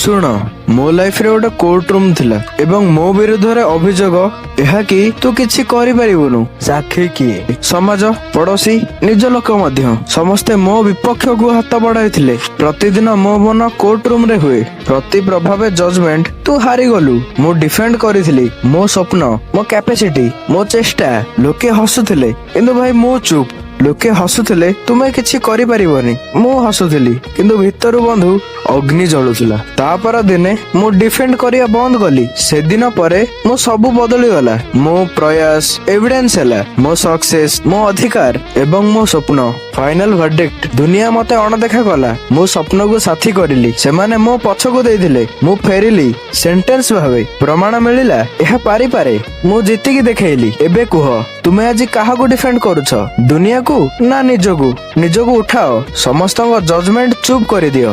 ଶୁଣ, ମୋ ଲାଇଫରେ ଗୋଟେ କୋର୍ଟ ରୁମ୍ ଥିଲା ଏବଂ ମୋ ବିରୁଦ୍ଧରେ ଅଭିଯୋଗ ଏହା କି ତୁ କିଛି କରିପାରିବୁନୁ। ସାକ୍ଷୀ କିଏ? ସମାଜ, ପଡୋଶୀ, ନିଜ ଲୋକ ମଧ୍ୟ ସମସ୍ତେ ମୋ ବିପକ୍ଷକୁ ହାତ ବଢାଇଥିଲେ। ପ୍ରତିଦିନ ମୋ ମନ କୋର୍ଟ ରୁମ୍ ରେ ହୁଏ। ପ୍ରତି ପ୍ରଭାବେ ଜଜମେଣ୍ଟ, ତୁ ହାରିଗଲୁ। ମୁଁ ଡିଫେଣ୍ଡ କରିଥିଲି ମୋ ସ୍ୱପ୍ନ, ମୋ କ୍ୟାପାସିଟି, ମୋ ଚେଷ୍ଟା। ଲୋକେ ହସୁଥିଲେ, କିନ୍ତୁ ଭାଇ, ମୁଁ ଚୁପ୍। ଲୋକେ ହସୁଥିଲେ, ତୁମେ କିଛି କରିପାରିବନି। ମୁଁ ହସୁଥିଲି, କିନ୍ତୁ ଭିତରୁ ବନ୍ଧୁ ଅଗ୍ନି ଜଳୁଥିଲା। ତାପର ଦିନେ ମୁଁ ଡିଫେଣ୍ଡ କରିବା ବନ୍ଦ କଲି। ସେଦିନ ପରେ ମୋ ସବୁ ବଦଳିଗଲା। ମୋ ପ୍ରୟାସ ଏଭିଡେନ୍ସ ହେଲା, ମୋ ସକ୍ସେସ ମୋ ଅଧିକାର ଏବଂ ମୋ ସ୍ୱପ୍ନ ଫାଇନାଲ ଭର୍ଡିକ୍ଟ। ଦୁନିଆ ମତେ ଅଣଦେଖା କଲା। ମୁଁ ସ୍ୱପ୍ନକୁ ସାଥୀ କରିଲି। ସେମାନେ ମୋ ପଛକୁ ଦେଇଥିଲେ, ମୁଁ ଫେରିଲି। ସେଣ୍ଟେନ୍ସ ଭାବେ ପ୍ରମାଣ ମିଳିଲା, ଏହା ପାରିପାରେ। ମୁଁ ଜିତିକି ଦେଖେଇଲି। ଏବେ କୁହ, ତୁମେ ଆଜି କାହାକୁ ଡିଫେଣ୍ଡ କରୁଛ, ଦୁନିଆକୁ ନା ନିଜକୁ? ନିଜକୁ ଉଠାଅ, ସମସ୍ତଙ୍କ ଜଜମେଣ୍ଟ ଚୁପ୍ କରିଦିଅ।